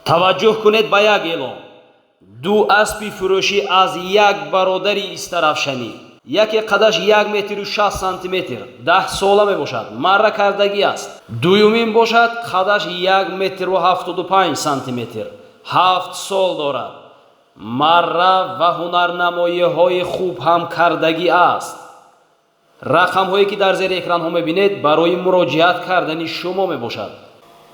Таваҷҷӯҳ кунед ба як эълон. Ду аспи фурӯшӣ аз як бародари истарафшанӣ. Яке қадаш 1 метру 60 сантиметр, 10 сола мебошад, марра кардагӣ аст. Дуюмин бошад, қадаш 1 метру 75 сантиметр, 7 сол дорад. Марра ва ҳунарнамоиҳои хуб ҳам кардагӣ аст. Рақамҳое ки дар зери экранҳо мебинед, барои муроҷиат кардани шумо мебошад.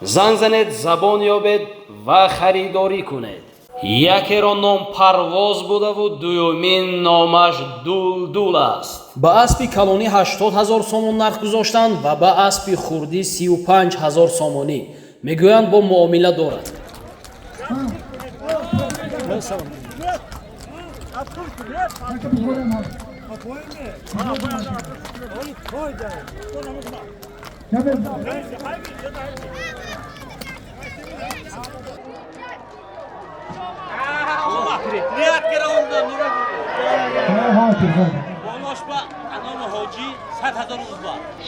Занг занед, забон ёбед ва харидорӣ кунед. Якеро ном Парвоз будаву дуюмин номаш Дулдул аст. Ба аспи калонӣ 80 ҳазор сомон нарх гузоштанд ва ба аспи хурдӣ 35 ҳазор сомонӣ. Мегӯянд, бо муомила дорад.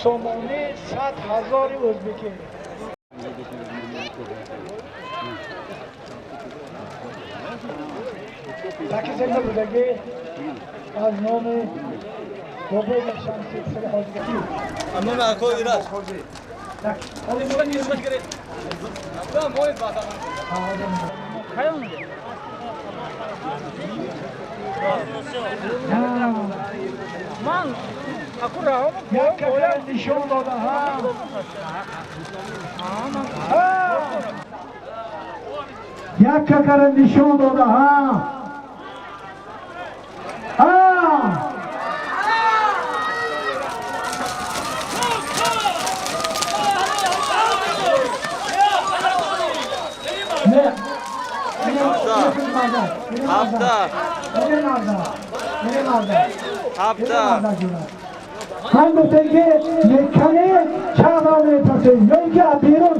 Сомонӣ 100 ҳазори ӯзбекӣ. Такизанда будагӣ аз номи бобои Шамси писари Ҳоҷигакӣ. Номи акои Ираҷ. Ман Як какара нишон дода. Як какара нишон дода. Ҳафта. Ҳафта. Ман гуфтем, ки мекане чаро мепурсем, ё ин ки аз берун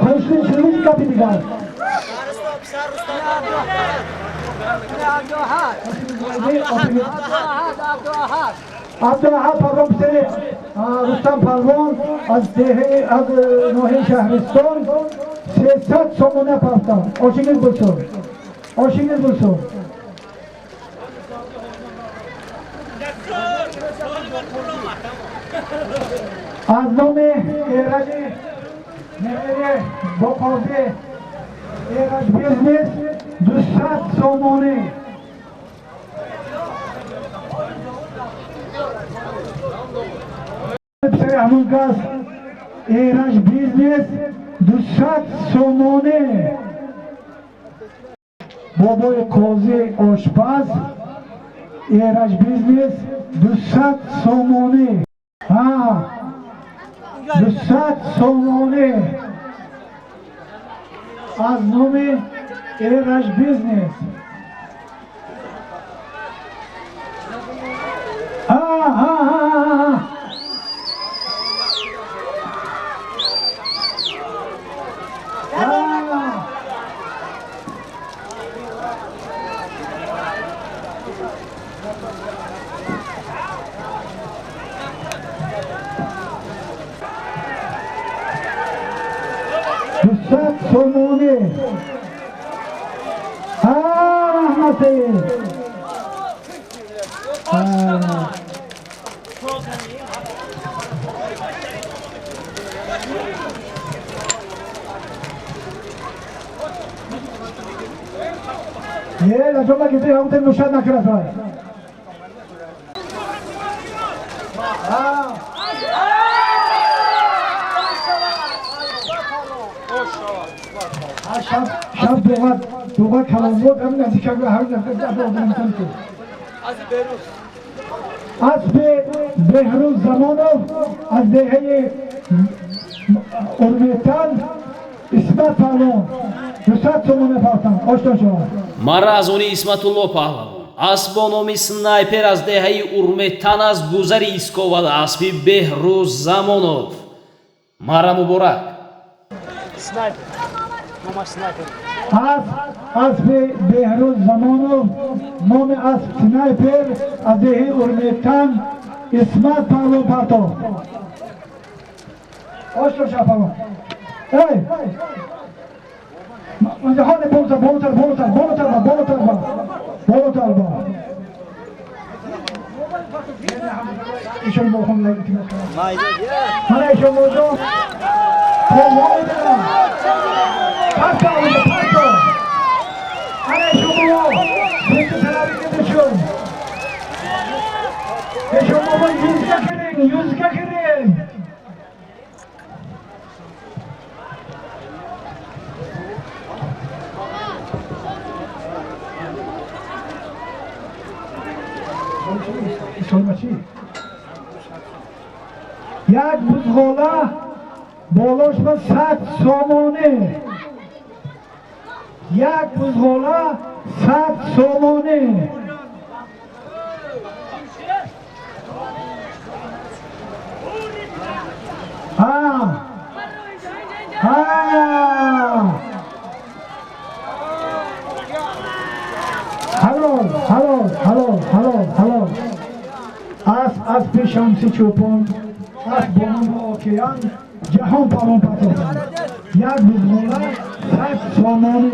кушти гапи дигар. Абдуаҳад палвон, писари Рустам палвон, аз деҳаи, аз ноҳияи Шаҳристон 300 сомона партам. Ошингиз bo'lsin, oshingiz bo'lsin. Аз номи Эраҷи Меҳри Боқозӣ, Эраҷ Бизнес, 200 сомонӣ. Писари ҳамон кас, Эраҷ Бизнес, 200 сомонӣ. Бобои Қозӣ ошпаз, Эраҷ Бизнес, 200 сомонӣ. 200 сомонӣ аз номи Эраҷ Бизнес. 200 сомонӣ. Раҳмат. Е, лаҷоба гиди ҳамте нушад накард. Шаб шаб дуға калон буд, ҳамин наздик, ҳамин наздик. Аспи Беҳрӯз Замонов аз деҳаи Урметан, Исмат паҳлавон, 200 сомона партам. Ошно шавад. Марра аз они Исматулло паҳлавон. Асп бо номи Снайпер аз деҳаи Урметан, аз гузари Исковад, аспи Беҳрӯз Замонов. Марра муборак. Снайпер. Номаш Снайпер. Асп, аспи Беҳрӯз Замонов, номи асп Снайпер, аз деҳаи Урметан, Исмат паҳлавон партов. Ошно шав, паҳлавон. Эй, Ҳоне болотар, болотар, болотар, болотар ба, болотар ба, болотар ба. Ишон бохом илтимос кунам. Мана ишон боҷон. Полвон дорам. Парто, парто. Ана ишон бобо. Bizni talabingiz uchun. Eshon bobo 100ga kiring, 100ga kiring. Як бузғола болош ба 100 сомонӣ. Як бузғола 100 сомонӣ. Ҳа. Ҳа. Ҳалол, ҳалол, ҳалол, ҳалол, ҳалол. Асп аспи Шамси Чӯпон, асп бо номи Океан, ҷаҳон парон партофтанд. Як бузғола 100 сомонӣ.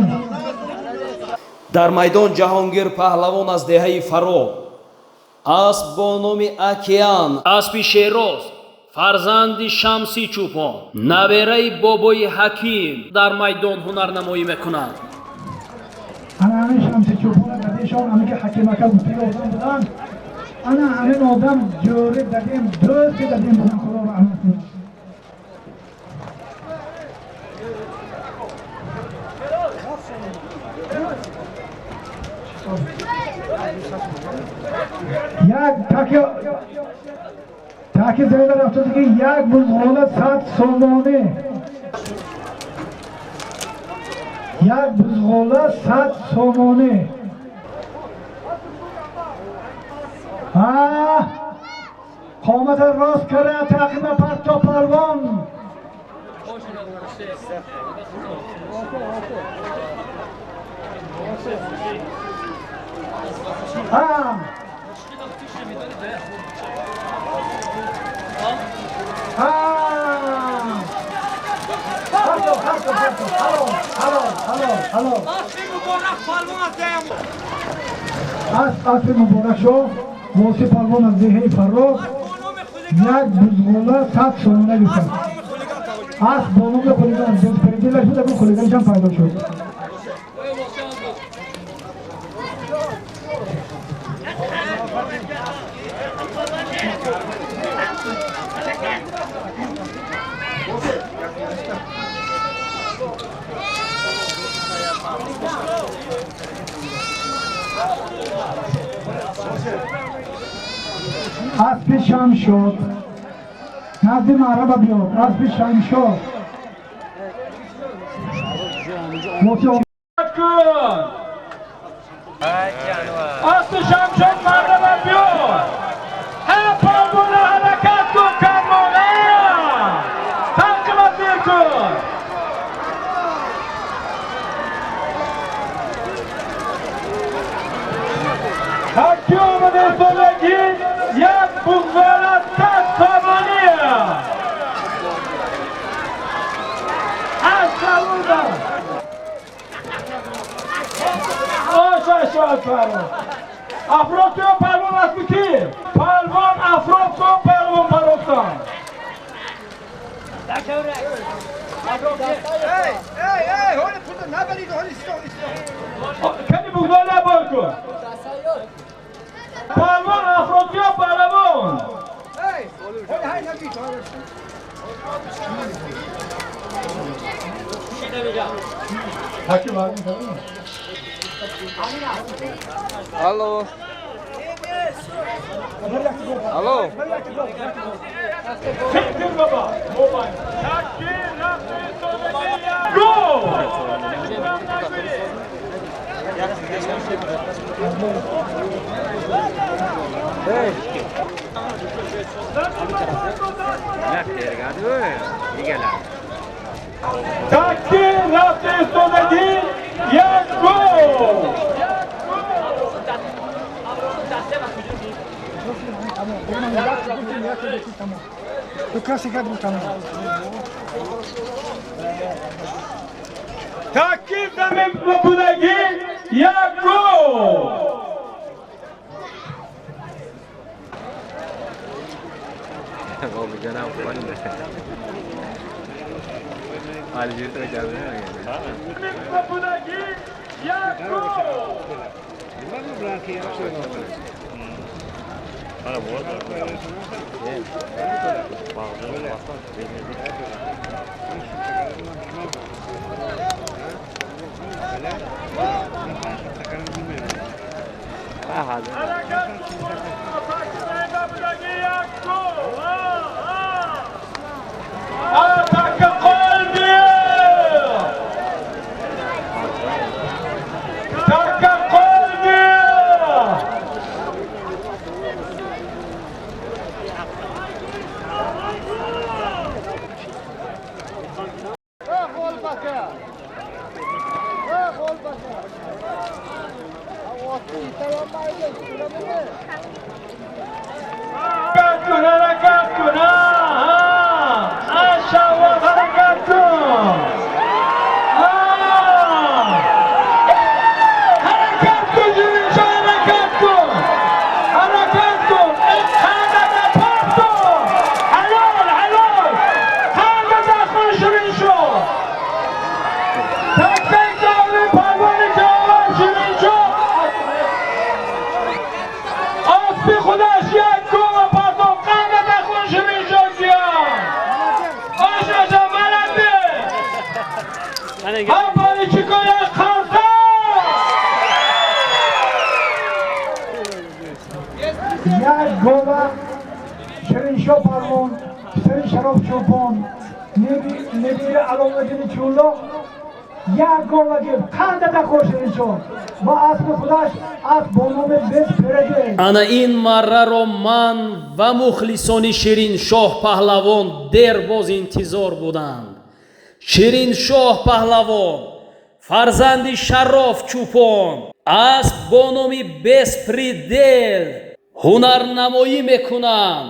Дар майдон Ҷаҳонгир паҳлавон аз деҳаи Фаро, асп бо номи Океан, аспи Шероз, фарзанди Шамси Чӯпон, набераи бобои Ҳаким дар майдон ҳунарнамоӣ мекунад. Ана ҳамин Шамси Чӯпон дадешон, ҳамин ки Ҳаким ака гуфтаги одам буданд, ана ҳамин одам ҷӯри дадем, дӯсти дадем буданд, Худо раҳмат кунад. Як таки замина рафтода ки як бузғола 100 сомонӣ. Як бузғола 100 сомонӣ. Ҳа, қомата рост кара, тақиба парто палвон. Ҳа. Ҳа. Парто, парто, парто. Ҳалол, ҳалол, ҳалол, ҳалол. Асп аспи Муборакшоҳ, Воси палвон аз деҳаи Фарро, як бузғола 100 сомона гирифтанд. Асп бо номи Хулиган, беспределаш буд, акун хулиганашам пайдо шуд. Аспи Шамшод назди маъраба биёд. Аспи Шамшод. Аспи Шамшод маъраба биёд. Ҳа, палвона ҳаракат кун, кармона. Тақиба зир кун. Ҳакки омада истодаги як бузғола 100 сомонӣ. Аз Ош палвон. Афросиё палвон аспи ки? Палвон Афросиё палвон паростан. Кани бугдола бор кун. Палвон Афросиё палвон. Алло. Алло. Siktir baba. Go! Takki rafti üstündeki як gol! Takki Замин будагӣ як гол. Будагӣ як гол. Ataka qoldi! Taka qoldi! Harakat kun, harakat kun, ha, ha! Aşağı harakat kun! Ha! Harakat kun, yürüyüşe harakat kun! Harakat kun! Harakat parto! Halol, halol! Harakat kun yürüyüşe! Takkan kavli, palvani kavli, yürüyüşe! Asbi xudaş як гова пардон қандата хун шириншо Ошаша маладе! Ҳампани чикоя қарса! Як гова Шириншо Парвон, писари Шароф Чӯпон, небири Аловуддини Чӯлоқ як гова гирифт. Қандата хӯр Шириншо ва аспи худаш асп бо номи Беспредел. Ана ин марраро ман ва мухлисони Шириншоҳ паҳлавон дербоз интизор буданд. Шириншоҳ паҳлавон, фарзанди Шароф Чӯпон, асп бо номи Беспредел ҳунарнамоӣ мекунанд.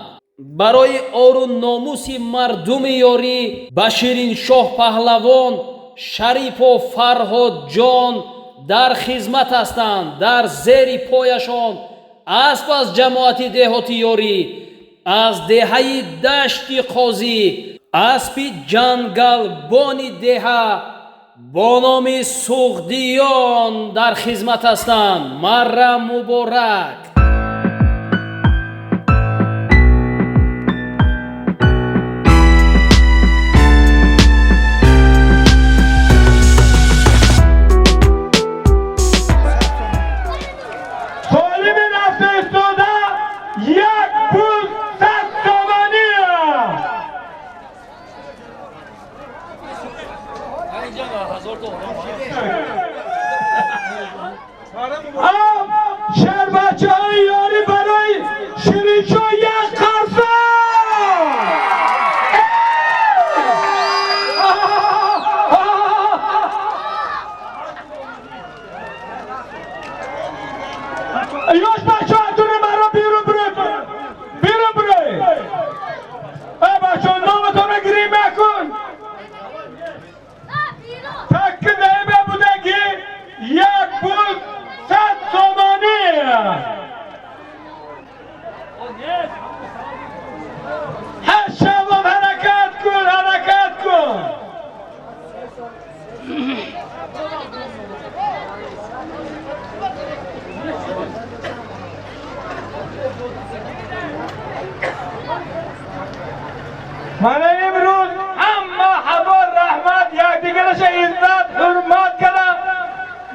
Барои ору номуси мардуми ёрӣ ба Шириншоҳ паҳлавон Шарипов Фарҳодҷон дар хизмат ҳастанд. Дар зери пояшон асп аз ҷамоати деҳоти ёрӣ, аз деҳаи Дашти Қозӣ, аспи ҷангалбони деҳа бо номи Суғдиён дар хизмат ҳастанд. Марра муборак! Солими рафта истода як буз 100 сомонӣ! Ам шербачаҳои ёрӣ барои Шириншо як қарса! Ёш бачаҳо, туни маро берун биред! Берун биред! Э бачаҳо, номатонро гирим накун! Такки наиба будагӣ як буз 100 сомонӣ! Ҳашавом ҳаракат кун, ҳаракат кун! Мана имрӯз ҳама ҳазор раҳмат, якдигараша иззат ҳурмат кардам.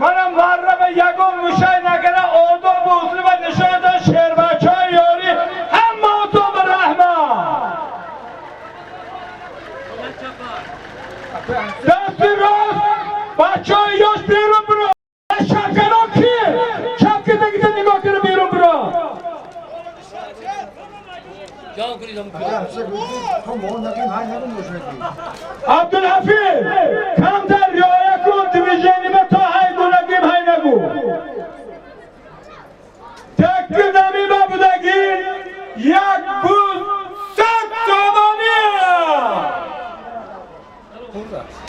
Мана марра ба ягон мушай накарда, одобу услуба нишон дод шербачаҳои ёрӣ. Ҳамаотон ба раҳмат. Дасти рост, бачаҳои ёш берун биро. Шапкано ки? Шапкадагита нигоҳ кара берун биро. Абдулҳафиз, камтар риоя кун движение то ҳай гунагим ҳай нагу. Такки замима будагӣ як буз 100 сомонӣ!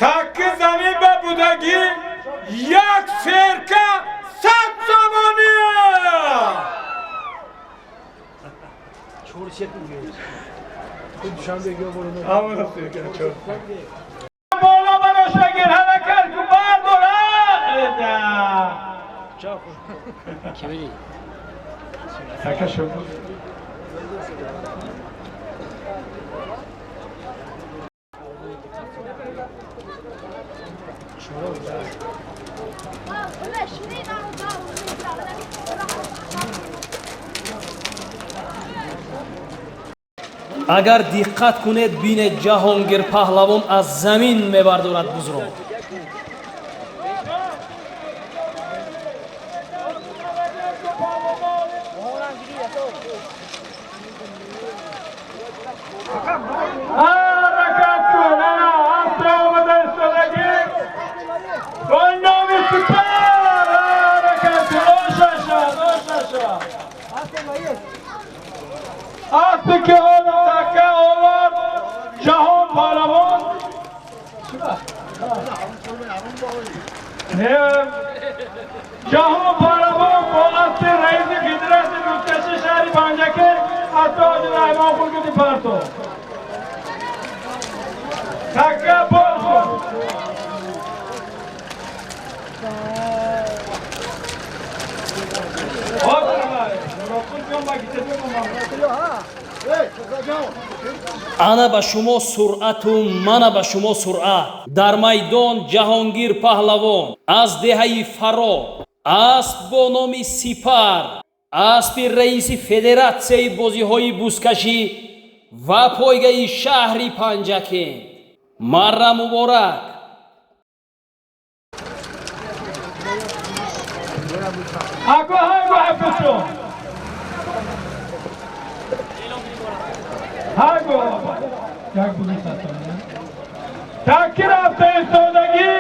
Такки замима будагӣ Як серка 100 сомонӣ. Бола бароштагир, ҳаракат кун, бардор. Агар диққат кунед, бинед, Ҷаҳонгир Паҳлавон аз замин мебардорад бузро. Ҳаракат кун, ана асп омада истодагӣ бо номи Сипар. Ҳаракат кун, ошаша, ошаша. Аспи ки он такка овард Ҷаҳон Паҳлавон. Ҷаҳон Паҳлавон бо аспи раиси федератсияи бузкашии шаҳри Панҷакент, аспи Ҳоҷи Раҳмон Хургуди Партов. Такка бор шуд. Ана ба шумо суръату мана ба шумо суръат. Дар майдон Ҷаҳонгир Паҳлавон аз деҳаи Фаро, асп бо номи Сипар, аспи раиси федератсияи бозиҳои бузкашӣ ва пойгаи шаҳри Панҷакент. Марра муборак! Ако ҳайгу ҳафизшон. Ҳайгу як бузи 100 сомонӣ. Такки рафта истодагӣ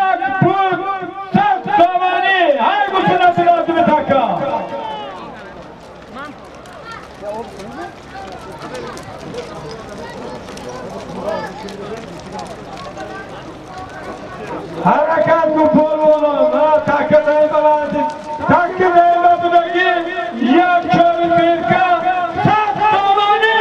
як буз 100 сомонӣ. Ҳайгу сунати лозими такка. Ҳаракат кун, полвонон, такка наимаварди. Такки наима будагӣ як чори бирка 100 сомонӣ.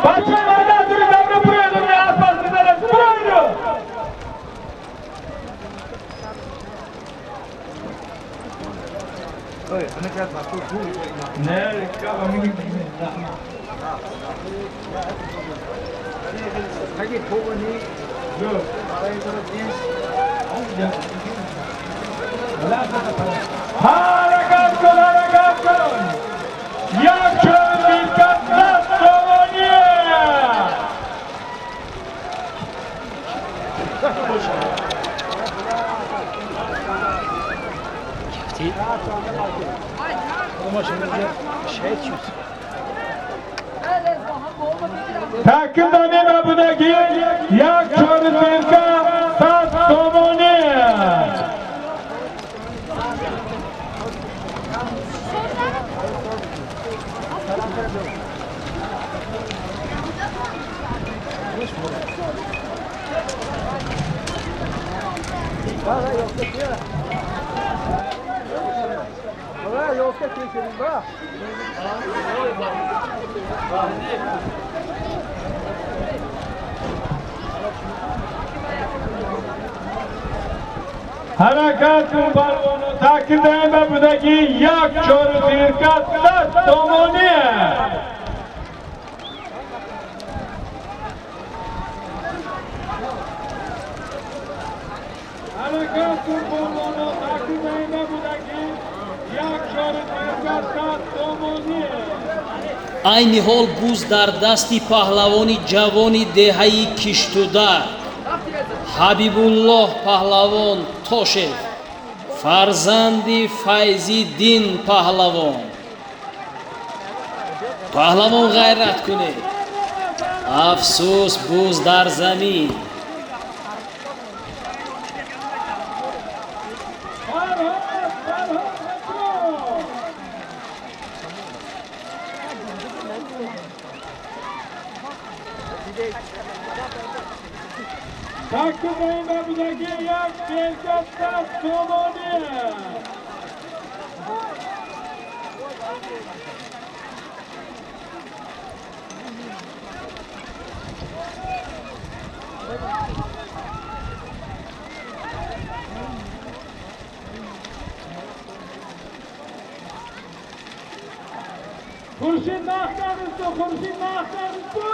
Бача майдан дури давра бурояду, аспас мезанад, бурояду. Не, ҳаракат кун, ҳаракат кун. Як чори бирка 100 сомонӣ. Такки замина будагӣ як чори бирка 100 сомонӣ. Ҳаракат кун, палвоно. Такки замина будагӣ як чору сирка 100 сомонӣ. Ҳаракат кун, палвоно. Такки замина будагӣ як чору сирка 100 сомонӣ. Айни ҳол буз дар дасти паҳлавони ҷавони деҳаи Киштудар, Ҳабибуллоҳ Паҳлавон Тошев, фарзанди Файзиддин Паҳлавон. Паҳлавон, ғайрат кунед! Афсӯс, буз дар замин. Фарҳод, Фарҳод, Фарҳод. Такки замин будаги як белка 100 сомонӣ. Хуршид нах кардисту, Хуршид нах кардисту.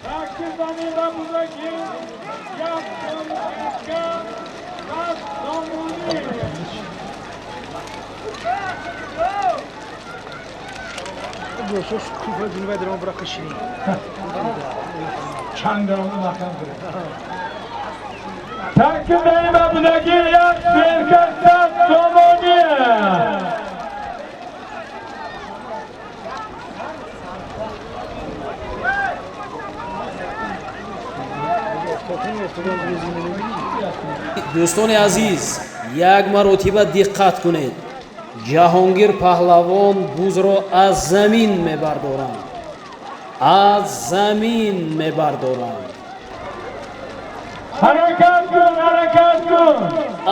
Такки замин будаги як белка 100 сомонӣ. Такки замин будаги як белка 100 сомонӣ. Дӯстони азиз, як маротиба диққат кунед. Ҷаҳонгир паҳлавон бузро аз замин мебардоранд. Аз замин мебардоранд. Ҳаракат кун, ҳаракат кун.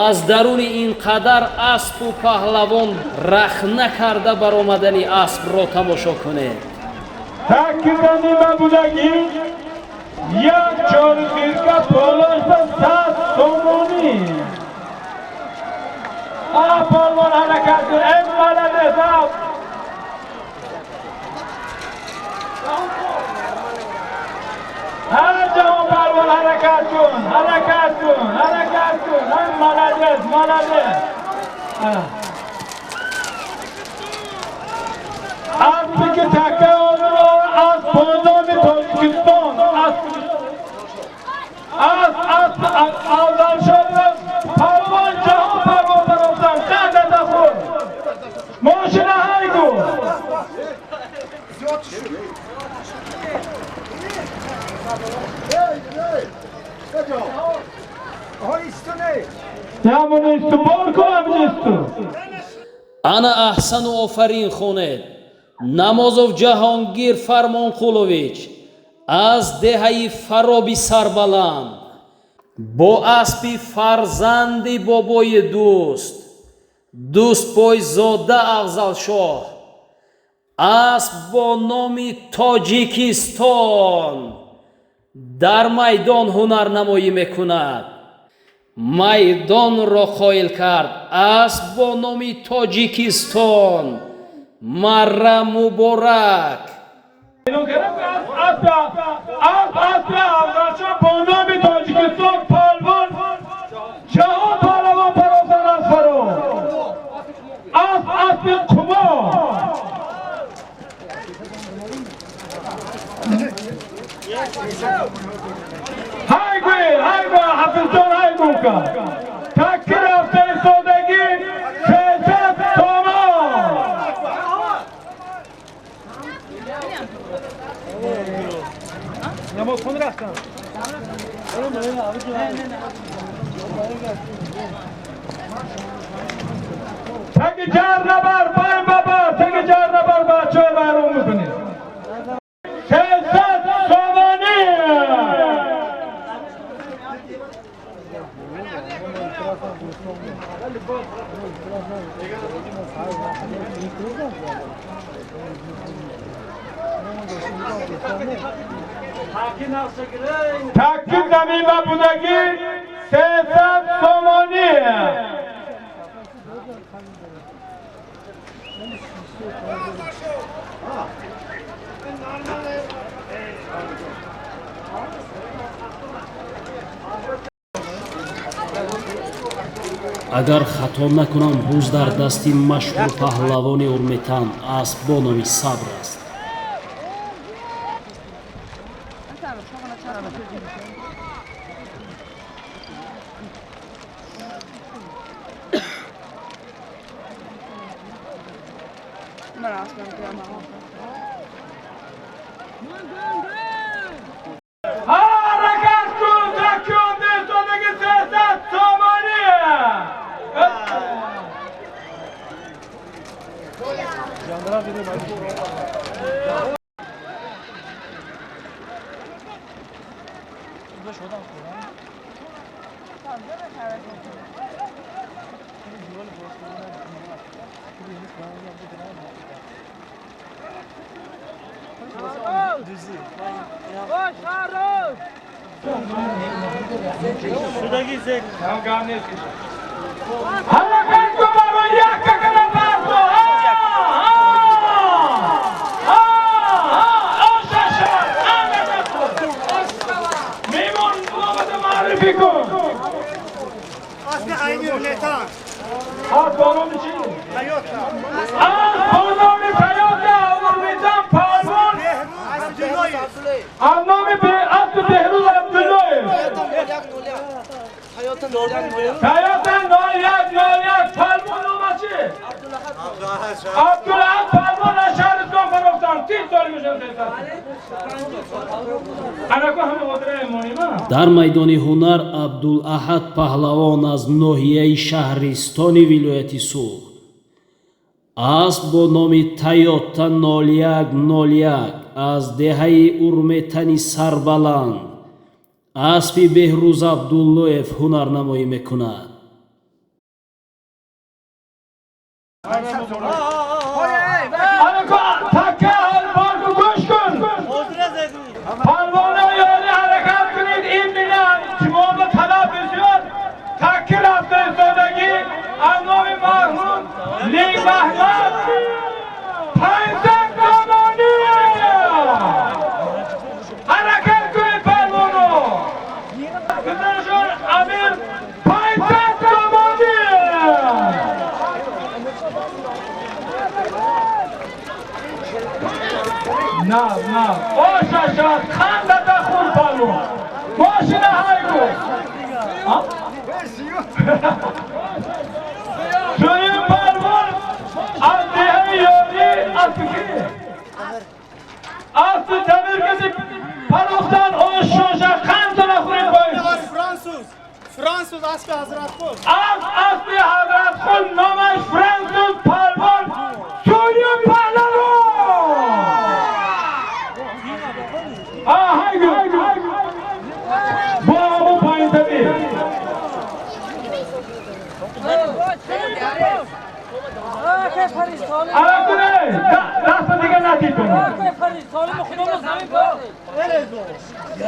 Аз даруни ин қадар аспу паҳлавон рахна карда баромадани аспро тамошо кунед. Такки замин будаги як чорхирка полош ба 100 сомонӣ. А палвон ҳаракат кун, эй молодец. Ҳар ҷаҳон палвон ҳаракат кун, ҳаракат кун, ҳаракат кун. Эй молодец, молодец. Аспи ки такка онро аз бо номи Тоҷикистон, аз Афзалшоҳ палвон ҷаҳон палвон баромадан. Қандата худ мошина ҳайгу. Ямунисту бор кун аминисту. Ана аҳсану офарин хонед. Намозов Ҷаҳонгир Фармонқулович аз деҳаи Фароби сарбаланд бо аспи фарзанди бобои дӯст, Дӯстпойзода Афзалшоҳ, асп бо номи Тоҷикистон дар майдон ҳунарнамоӣ мекунад. Майдонро қоил кард асп бо номи Тоҷикистон. Марра муборак. Асп Афзалшоҳ бо номи Тоҷикистон палвон ҷаҳон паҳлавон паросан аз Фаро. Асп аспи Қумо. Ҳайгӯй, ҳайгӯ, Ҳафизҷон ҳайгӯ ка. Такки рафта истодагӣ 300 сомон. Таги ҷар набар, паем бабар, таги ҷар набар, бачаҳо вайрон мекунед. 300 сомонӣ. Такки замин будаги 300 сомонӣ. Агар хато накунам, буз дар дасти машҳур паҳлавони Урметан асп бо номи Сабр аст. Ҳаракат кун, такки онда истодагӣ 300 сомонӣ. ҳаракат кун барои як какана парто. Меймон номата муаррифӣ кун. Аз бо номи чӣ? Аз бо номи Тойота Урметан палвон аз номи Асу Беҳрӯз Абдуллоев. Тойота 0101 палвон номаш чӣ? Абдулаҳад палвон аз шаҳристон фарофтан. Тин соли мешавад. Анако ҳама ҳозира монима. Дар майдони ҳунар Абдулаҳад паҳлавон аз ноҳияи Шаҳристони вилояти Суғд. Асп бо номи Тойота 0101 аз деҳаи Урметани сарбаланд аспи Беҳрӯз Абдуллоев ҳунарнамоӣ мекунад. Анако такка борку гӯш кун. Палвона ёли ҳаракат кунед. Ин бина шуморо талаб бисёр такки рафта истодагӣ аз номи марҳум Лимаҳмад 500 сомонӣ. Ҳаракат кунед палвоно. Писарашон Амир 500 сомонӣ. На, на. Ошаша қандата хур палвон. Мошина ҳайгу. Суюм палвон аз деҳаи Ёрӣ аспи ки? Аспи Дамир каси парохтан ошоша қандтона хуред боис. Француз аспи Ҳазратқул. Аспи Ҳазратқул номаш Француз палвон суюм паҳлавон. Ҳайгу. Бо ҳамон поинтаби. Аракуне, даста дига натитон.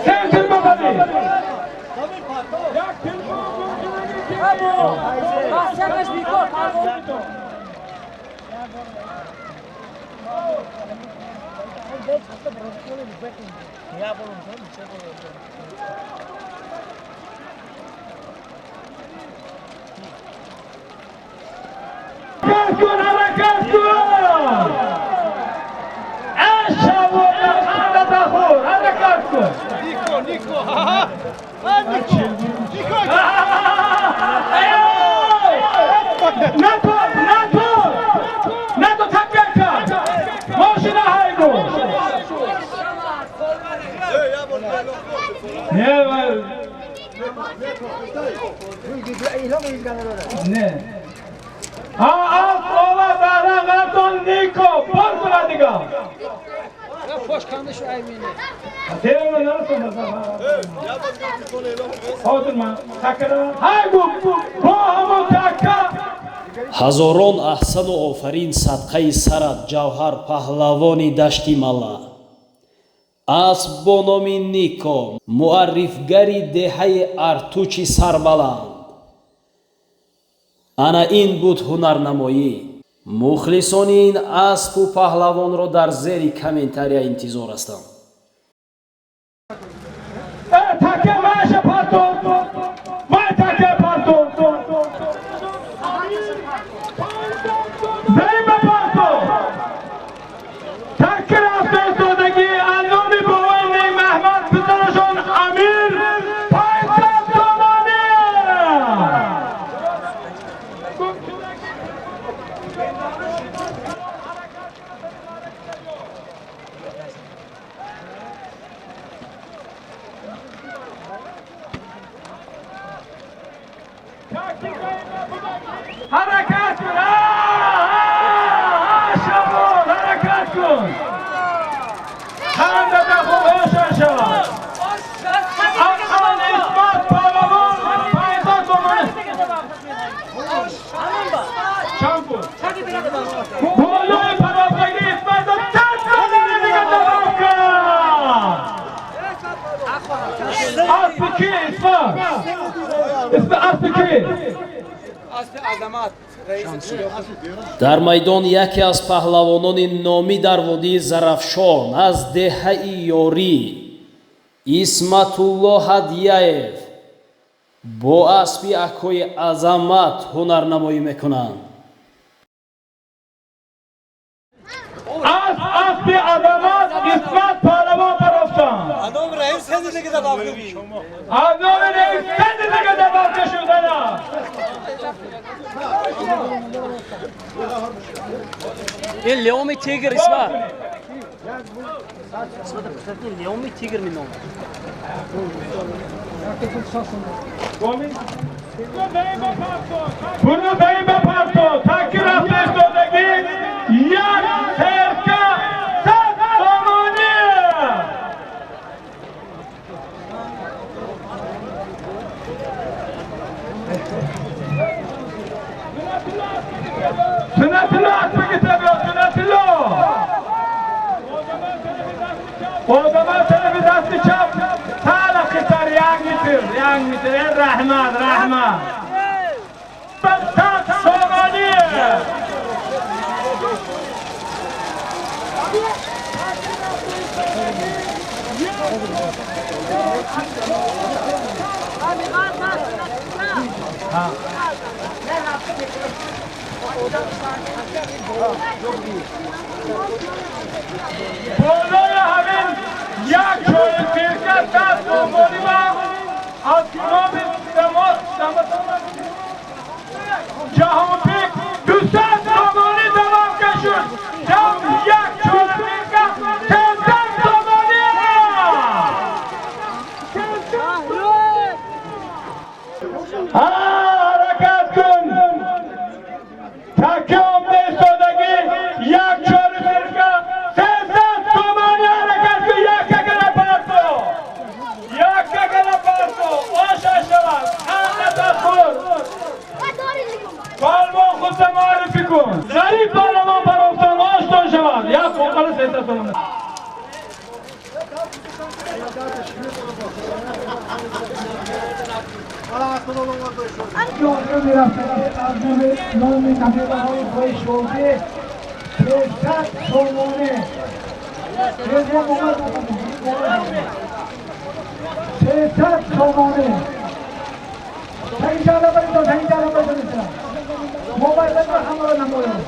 Сен тил бабади. Ҳаракат кун, ҳаракат кун. Эшавода қандата хур, ҳаракат кун. Нико, Нико. Нико. Нато, нато. Нато такка кард. Мошина ҳайгу. Не, не. Аз ова дарағатон Нико, бор кунад дига. Ҳазорон аҳсану офарин садқаи сарат ҷавҳар паҳлавони дашти мала. Асп бо номи Нико муаррифгари деҳаи Артучи сарбаланд. Ана ин буд ҳунарнамоӣ. Мухлисони ин аспу паҳлавонро дар зери комментария интизор ҳастам. Такка маша партон. Май такка партон. Займа партон. Такка рафта истодагӣ аз номи бобои Нек-Маҳмад писарашон Амир 500 сомонӣ. Ҳаракат кун! Шабон, ҳаракат кун! Қандата хуб ошан шавад. Ақан Исмат паҳлавон 500 Асп ки? Асп Азамат. Дар майдон яке аз паҳлавонони номӣ дар водии Зарафшон аз деҳаи Ёрӣ Исматулло Ҳадияев бо аспи акои Азамат ҳунарнамоӣ мекунанд. Асп аспи Азамат Исмат паҳлавон барофтан. Адам раис хеле дига добавка би. Адам раис хеле дига добавка шудана. Ин Леоми Тигр Исмат. Исмат Леоми Тигр мином. Bunu dayı be parto. Takir hafta як серка 100 сомонӣ. Сунатулло аспи гитабиё, Сунатулло. Одамон тарафи дасти чап тала қитар як метр, як метр. Раҳмат, раҳмат. 100 сомонӣ. Болои ҳамин як чои сирка 100 сомонӣ ва аз номи Ҷаҳонбек 200 сомонӣ добавка шуд. Ҷамъ як чои сирка 300 сомонӣ. Ҳаракат кун. Таки омда истодагӣ як чори сирка 300 сомонӣ. Ҳаракат кун. Як какара парто. Як какара парто. Оша шавад. Қандата хӯр. Палвон худро муаррифӣ кун. Зариф палвон барофтан оштон шавад. Як оқали 300 сомонӣ. Номи набираҳои бои шодӣ 300 сомонӣ. 300 сомонӣ. Мобайл ҳамаро намоён.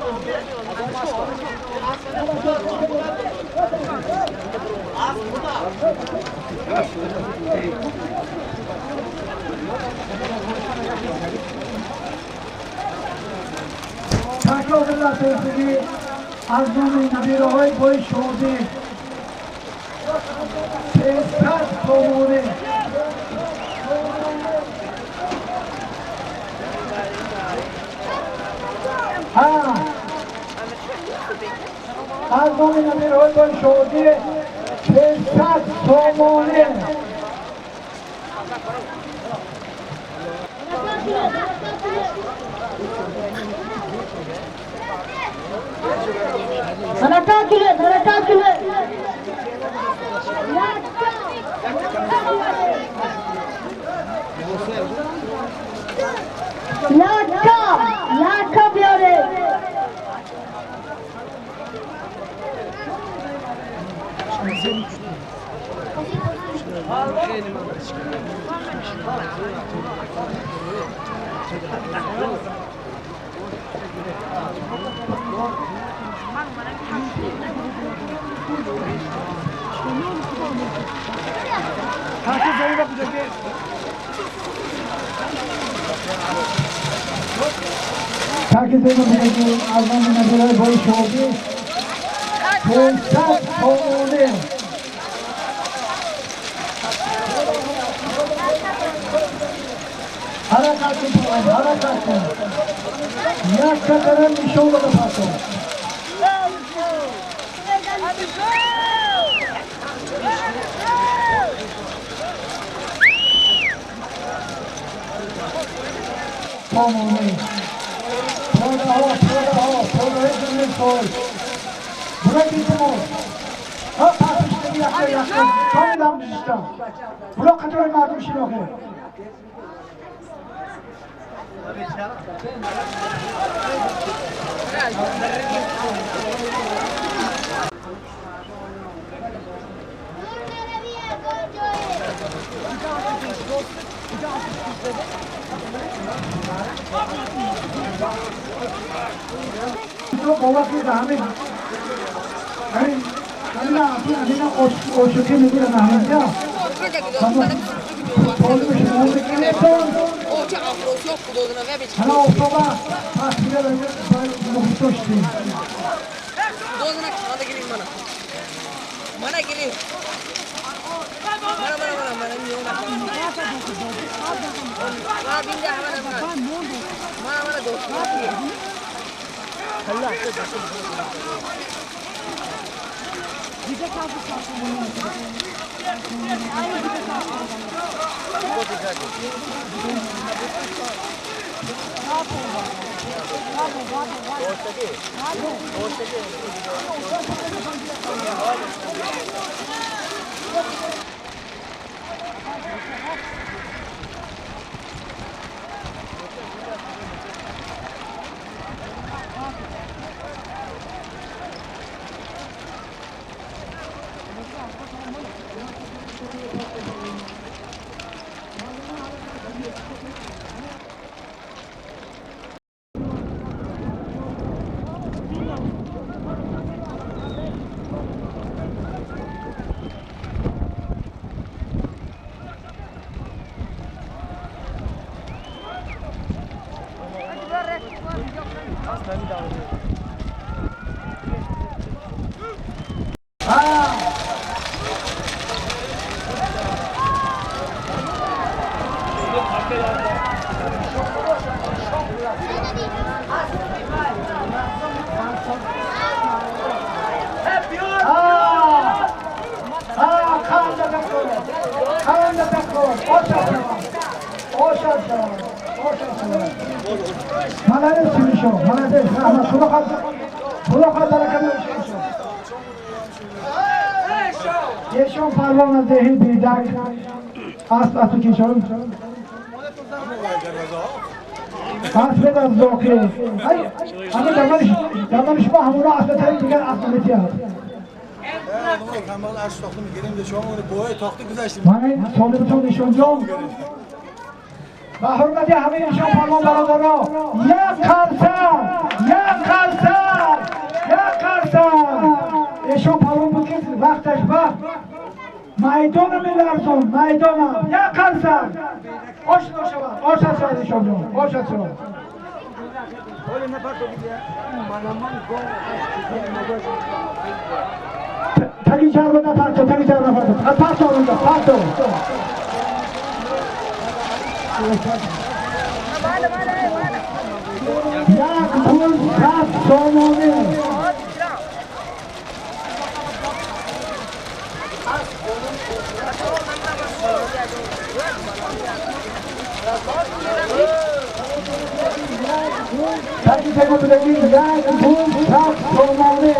Такрор аз номи набираҳои бои шодӣ 300 сомонӣ. Аз номи набираҳои бои шодӣ 300 сомонӣ. Ҳаракат кунед, ҳаракат кунед. Якка, якка биёред. Таки зема аз номи набираҳои бои шодӣ 300 сомонӣ. Ҳаракат кун, ҳаракат кун. Як какара нишон дода парто. Сомонӣ. Подаҳо, подаҳо, подаҳои зумри сой. Бурак илтимос. Ҳа пасишдаги якка якка. Комилам дишта. Буро қатори мардум шинохе. Ешон парвон аз деҳи Бедак аст, асту кишон асбед аз зоки. Ами дамани шумо ҳамуно асбетари дигар асб метиҳад. Ман солимтон нишонҷон ба ҳурмати ҳамаи эшон парвон бародаро як қарса, як қарса, як қарса. Эшон парвон буд ки вақташ ба майдона меларзон, майдона як қарса. Ошно шавад, ошно шавад эшонҷон, ошно шавад. Таги чарба напарто, таги чарба напарто. Парто онда, парто. Як пул 100 сомонӣ. Таги тегу будагӣ як пул 100 сомонӣ.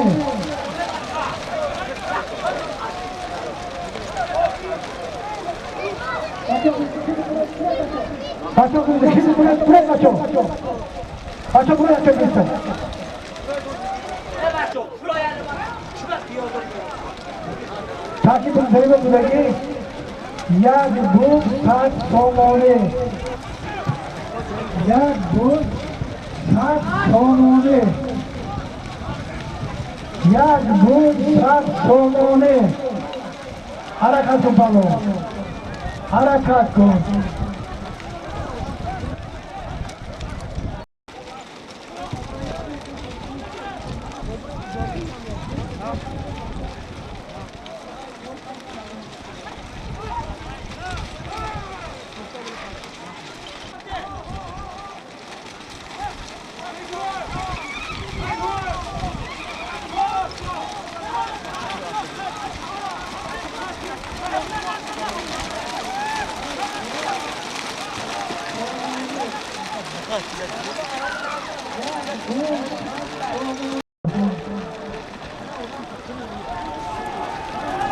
Бачо буред, бачо. Бачо буред, бачо. Таки бузариба будагӣ як буд 100 сомонӣ. Як буд 100 сомонӣ. Як буд 100 сомонӣ. Ҳаракат кун палон. Ҳаракат кун.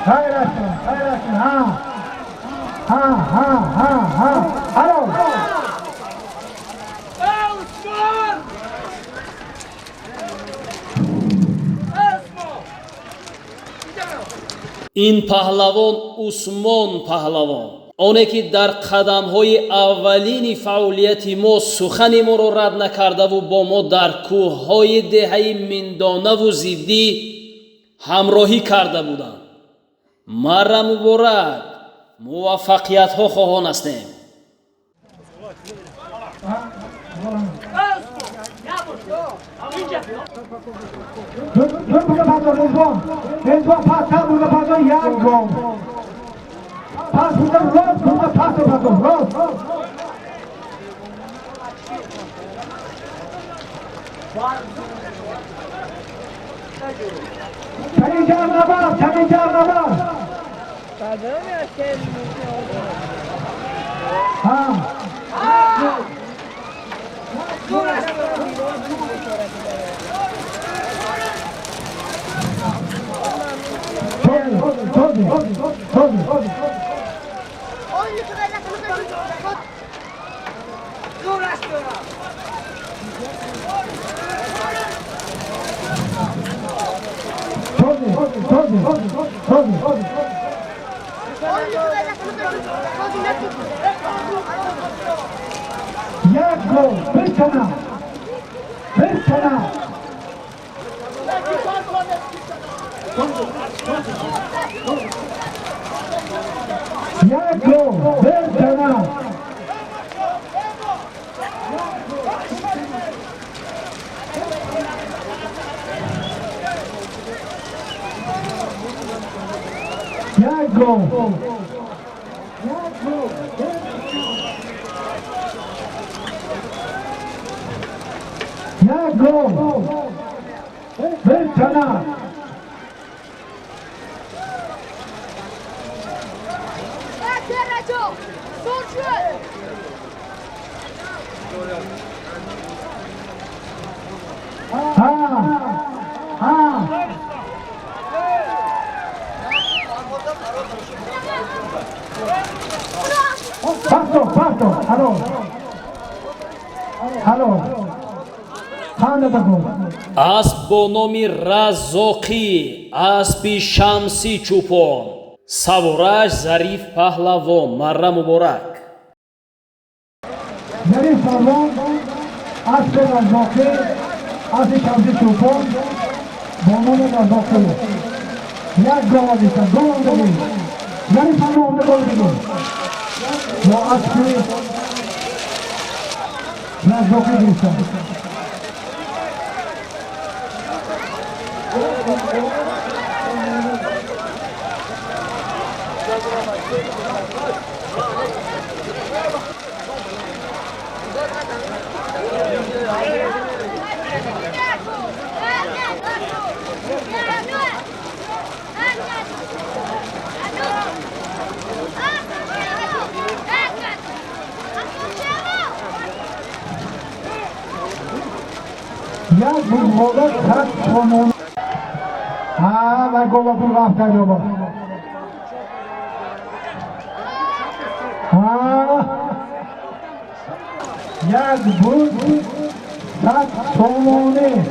Хайр астон, хайр астон, ҳа. Ҳа, ҳа, ҳа, ҳа. Ало. Ин паҳлавон Усмон паҳлавон, оне ки дар қадамҳои аввалини фаъолияти мо сухани моро рад накардаву бо мо дар кӯҳҳои деҳаи Миндонаву Зиддӣ ҳамроҳӣ карда буданд. Марра муборак, муваффақиятҳо хоҳон ҳастем. پس بوده راست بوده پس پس راست. تنیجر نبر، تنیجر نبر. ها. توزی توزی توزی. یک گل بکنم بکنم. یک گل بکنم. یک گل. یک گل بکنم. ها ها. پاسو پاسو. هلو هلو. Асп бо номи Раззоқӣ, аспи Шамси Чӯпон, савораш Зариф паҳлавон. Марра муборак. Зариф паҳлавон, аспи Раззоқӣ, аспи Шамси Чӯпон бо номи Раззоқӣ. Як гол диданд, гол диданд. Зариф паҳлавон гол диданд. Бо аспи Раззоқӣ гирифтанд. Як бузғола 100 сомон. ها و گل پول رفت کرد. ها یک بود 100 سومونه.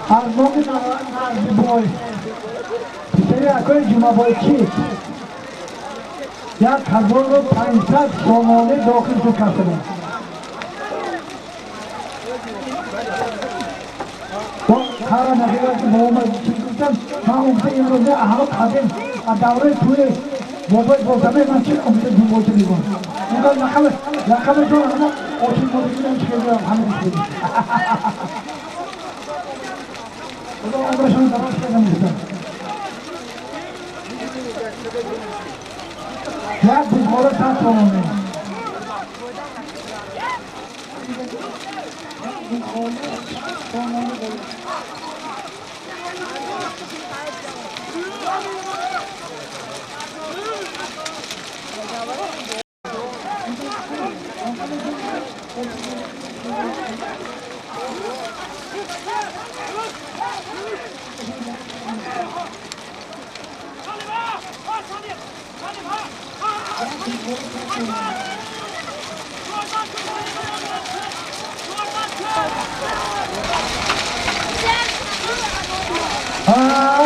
از نام نزدی بای پسری اکای جمعه بای چیک 1500 سومانه داخل شد کسبه با کارا نگیرد که با اومد چی گفتم من اون امروزه همه قدیم از دوره توی بابای بازمه من چی امروزه جمعه چی میگم اونقدر لقب جون همه آشین بودیم چی میگم همه دیگه خدا عمرشون دراز کنه. میگم یک بزغاله 100 تومانه.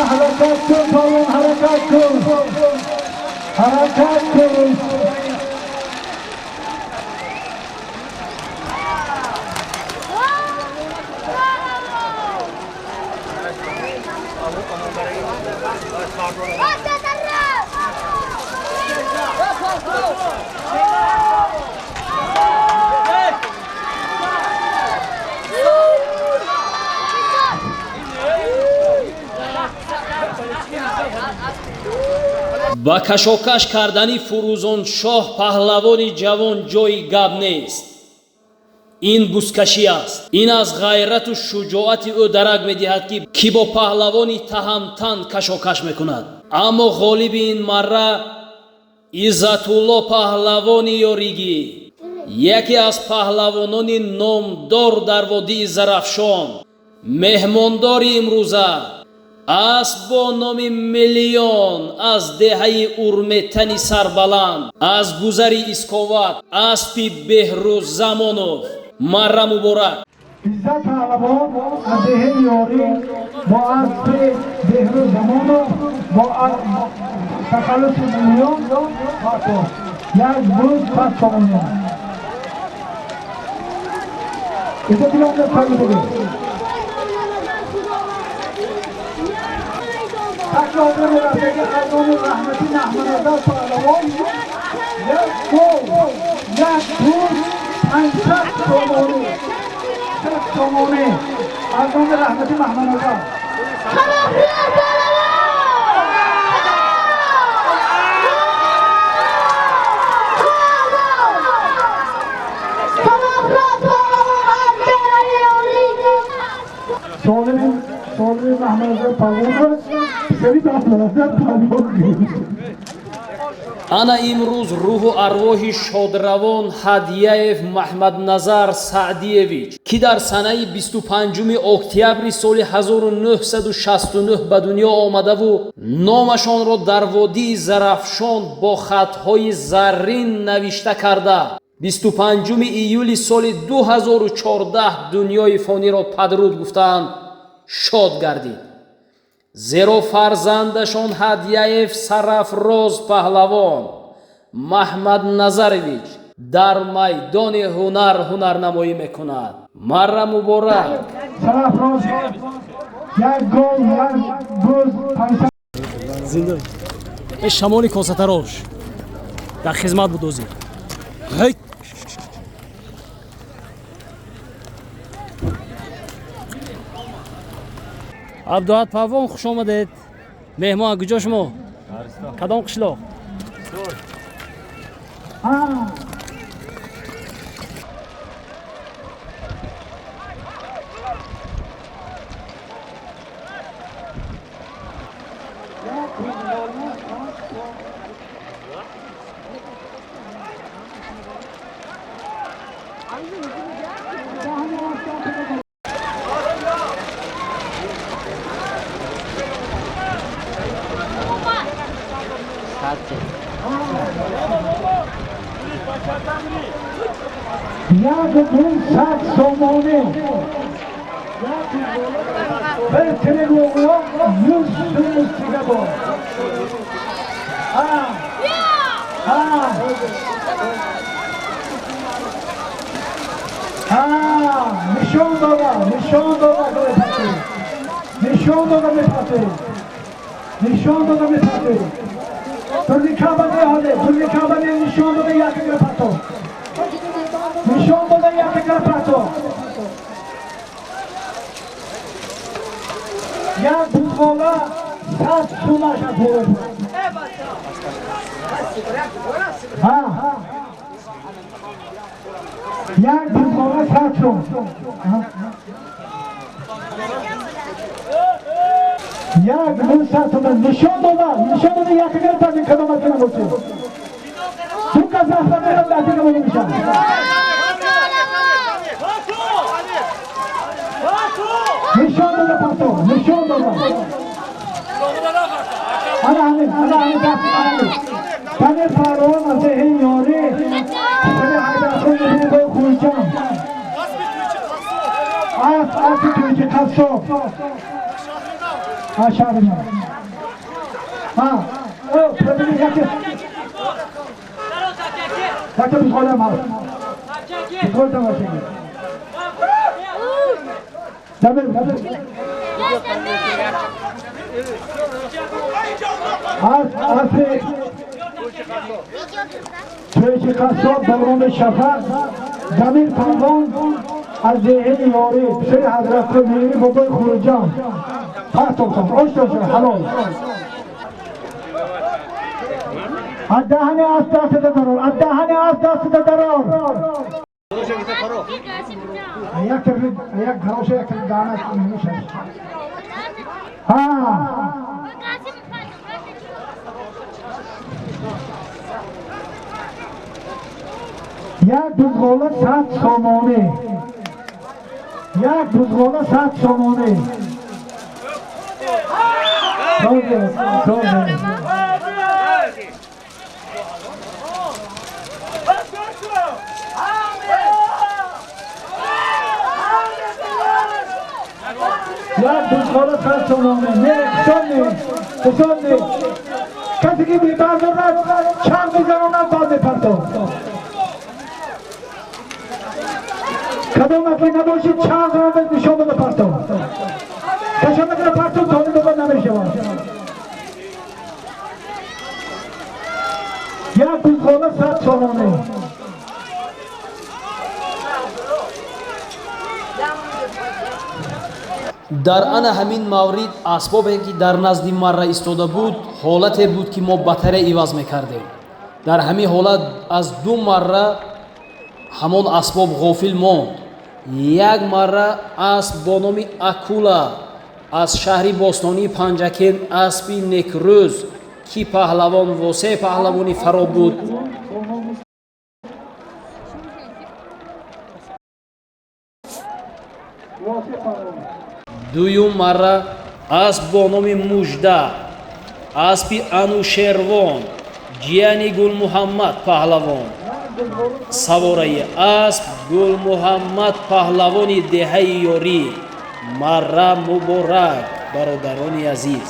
Harakat kın palvon, harakat kın. Harakat kın. Ба кашокаш кардани Фурӯзоншоҳ паҳлавони ҷавон ҷои гап нест. Ин бузкашӣ аст. Ин аз ғайрату шуҷоати ӯ дарак медиҳад, ки бо паҳлавони таҳамтан кашокаш мекунад. Аммо ғолиби ин марра Иззатулло паҳлавони ёригӣ, яке аз паҳлавонони номдор дар водии Зарафшон, меҳмондори имрӯза, асп бо номи Миллион аз деҳаи Урметани сарбаланд, аз гузари Исковат, аспи Беҳрӯз Замонов. Марра муборак. Иззат паҳлавон аз деҳаи Ёрӣ бо аспи Беҳрӯз Замонов бо тахаллуси Миллион як буз 5 сомонӣ. Иззатилонда сармидагӣ. Такрор мерасаги аз номи раҳмати Наҳманазар паҳлавон як гол, як буз 500 сомонӣ. 500 сомонӣ аз номи раҳмати Маҳманазар. Солими Маҳманазар паҳлавон. Ана имрӯз рӯҳу арвоҳи шодравон Ҳадияев Маҳмадназар Саъдиевич, ки дар санаи 25 октябри соли 1969 ба дунё омадаву номашонро дар водии Зарафшон бо хатҳои заррин навишта карда, 25 июли соли 2014 дунёи фониро падруд гуфтаанд, шод гардид. Зеро фарзандашон Ҳадияев Сарафроз паҳлавон Маҳмадназарович дар майдони ҳунар ҳунарнамоӣ мекунад. Марра муборак. Сарафроз як гол, як буз 500. Зинда. Эй шамоли косатарош дар хизмат буд озир. Абдуҳад паҳлавон, хуш омадед. Меҳмон куҷо шумо? Кадом қишлоқ? Як буз 100 сомонӣ. Bir tirik o'g'lon 100 so'm ustiga bor. Ha. Ha. Ha, nishon doda, nishon doda mepati. Nishon doda mepati. Nishon doda mepati. Turnikabane hode, turnikabane nishon doda yakga pato. Nishon doda yakga pato. Як бузғола 100 сум аша боло. Ҳа. Як бузғола 100 сум. Як буз 100 сум. Нишон дода, нишон дода як гар пазин кадом аз кана бошед. Ду кас рафта мерам дастика монда мешавад. Нишон дода партов, нишон дода. Ана ҳамин, ана ҳамин даст, ана ҳамин. Дамир паҳлавон аз деҳаи Ёрӣ, писари Ҳайдархон бобои Хурҷам. Асп, аспи Тӯйчи Қассоб. Аз шаҳри мо. Ҳа, о, бибинед яке. Яке бузғолиам ҳаст. Бузғоли тамошагир. Дамир, дамир. Асп, аспи Тӯйчи Қассоб ба номи Шафақ, Дамир паҳлавон аз деҳаи Ёрӣ, писари Ҳазратқул Меҳри бобои Хурҷам. Партофтам, оштошон ҳалол. Аз даҳани асп дастата дарор, аз даҳани асп дастата дарор. Як тарафи, як гароша, як тарафи даҳанаш мешаш. Ҳа. Як бузғола 100 сомонӣ. Як бузғола 100 сомонӣ. Тозе, тозе. Як бузғола 100 сомонӣ. Не, ҳисоб не, ҳисоб не. Касе ки мебардорад, чанд мезанонад, баъд мепартод. Кадом аки набошид, чанд занонад, нишон дода партод. Кашон накарда партод, тони дода намешавад. Як бузғола 100 сомонӣ. Дар ана ҳамин маврид асбобе ки дар назди марра истода буд, ҳолате буд ки мо батарея иваз мекардем. Дар ҳамин ҳолат аз ду марра ҳамон асбоб ғофил монд. Як марра асб бо номи Акула аз шаҳри бостонии Панҷакент, аспи некрӯз ки паҳлавон Восе паҳлавони фаро буд. Дуюм марра асб бо номи Мужда, аспи Анушервон, ҷияни Гулмуҳаммад паҳлавон, савораи асп Гулмуҳаммад паҳлавони деҳаи Ёрӣ. Марра муборак, бародарони азиз.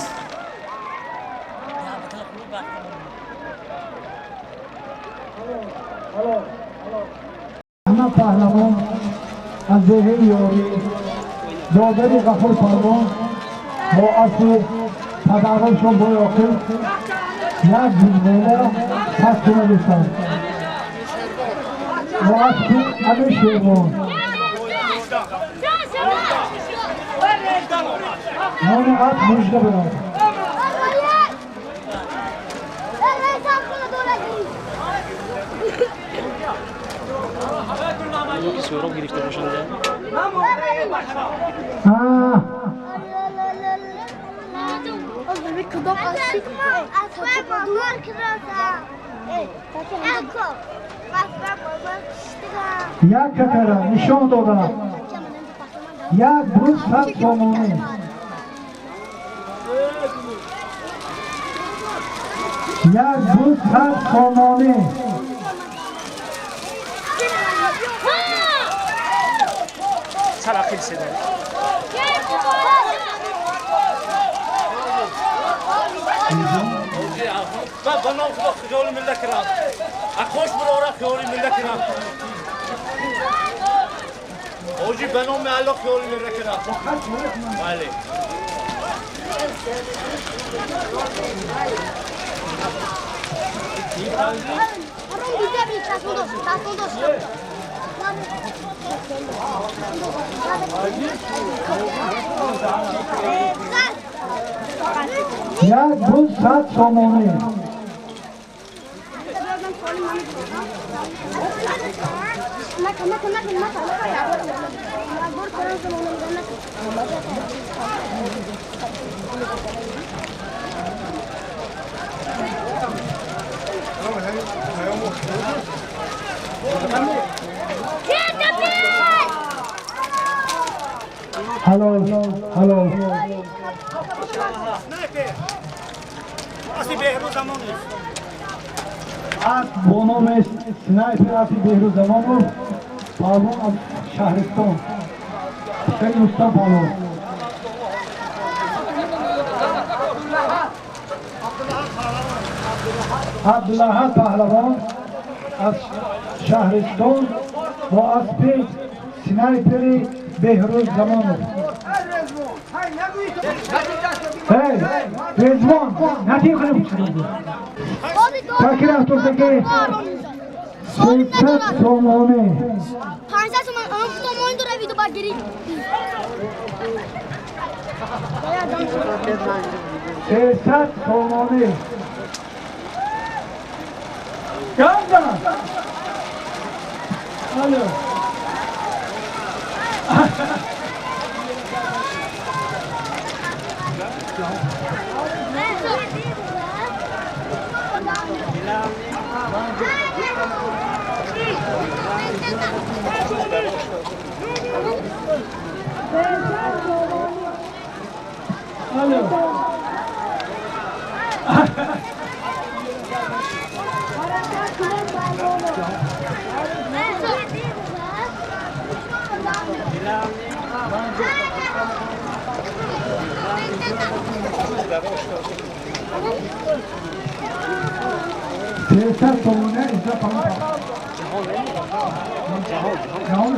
Ана паҳлавон аз деҳаи Ёрӣ, додари Ғафур паҳлавон бо аспи падарашон бо Ёқил як бузғола 100 сомонӣ гирифтанд. Бо аспи Амиршервон. Номи асп Мужда буданд. Суҳроб гирифта бошанд. Як какара нишон дода. Як буз 100 сомонӣ. Як буз 100 сомонӣ. Салақил седа. Ба ном Худо хиёли миллат кирам. Акош барора хиёли миллат кирам. Оҷи ба номи Аллоҳ хиёли миллат кирам. Бале. Як буз 100 сомонӣ. Ҳалол, ҳалол. Асп бо номи Снайпер аспи Беҳрӯз Замонов, паҳлавон аз шаҳристон. Писари Рустам паҳлавон. Абдулаҳад паҳлавон аз шаҳристон бо аспи Снайпери Беҳрӯз Замонов. Эй, Резвон, натив кунем. Такир автосаки 300 сомонӣ. 500 сомон, он сомон дора видео багири. 300 сомонӣ. Ганда. Алло. Алло. 300 сомонӣ иззат паҳлавон. Ҷаҳон.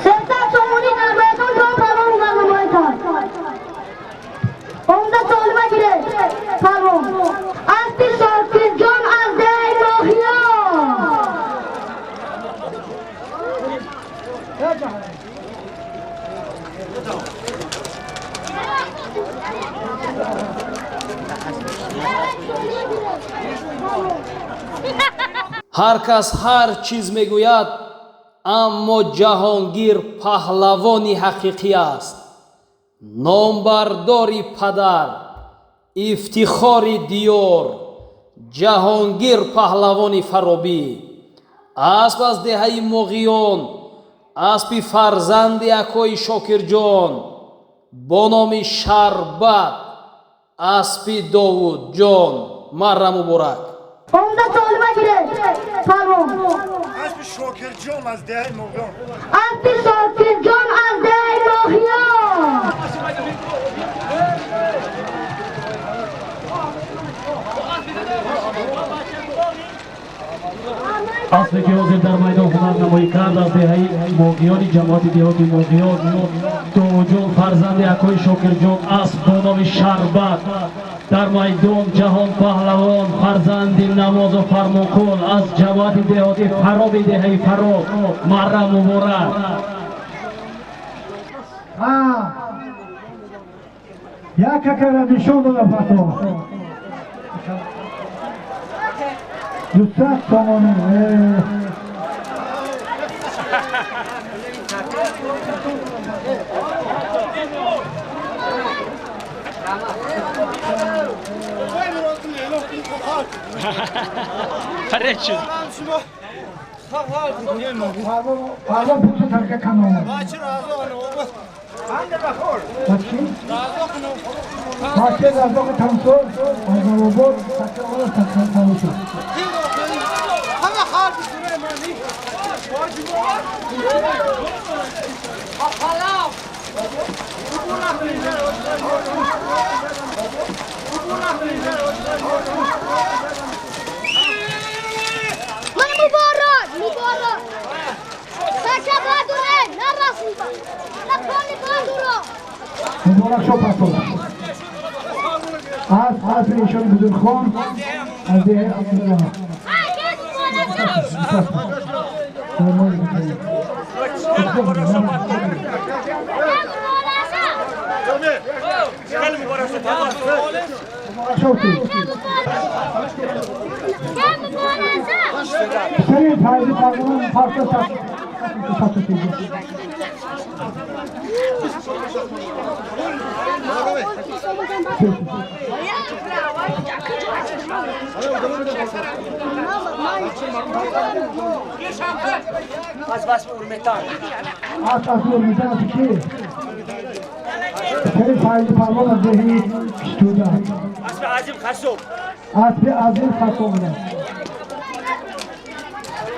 300 сомонӣ дар майдон ҷон паҳлавон барномаи кард. Омда солима гиред паҳлавон. Аспи Шокирҷон аз деҳаи Моҳиён. Ҳар кас ҳар чиз мегӯяд, аммо Ҷаҳонгир паҳлавони ҳақиқӣ аст. Номбардори падар, ифтихори диёр, Ҷаҳонгир паҳлавони Фаробӣ. Асп аз деҳаи Моғиён, аспи фарзанди акои Шокирҷон бо номи Шарбат, аспи Довудҷон. Марра муборак. Омда солима гиред паҳлавон. Аспи Шокирҷон аз деҳаи Моғиён. Аспи Шокирҷон аз деҳаи Моғиён. Аспе ки ҳозир дар майдон ҳунарнамоӣ кард аз деҳаи Моғиёни ҷамоати деҳоти Моғиён, Довудҷон фарзанди акои Шокирҷон, асп бо номи Шарбат. Дар майдон Ҷаҳон паҳлавон фарзанди Намозу Фармонқул аз ҷамоати деҳоти Фароби деҳаи Фароб. Марра муборак. Як какара нишон дода пато. 200 сомонӣ. Паҳлавон пулшо тарка кан омад. Бачи? Бачи Разоқи Тамсор, Озоробод, такра омад, такра тамом шуд. Mana muborak, muborak. Сака бадуре, нарасиба. На пони бадуро. Муборак шо пасо. Аз аспи Ишони Бузургхон аз деҳаи Абдуллоҳ. Муборак шо ту. Писари Файзи паҳлавон фарса сату тиги. Асп аспи Урметан. Асп аспи Урметан аспи ки? Писари Файзи палвон аз деҳаи Киштуда. Аспи Азим Қассоб. Аспи Азим Қассоб буданд.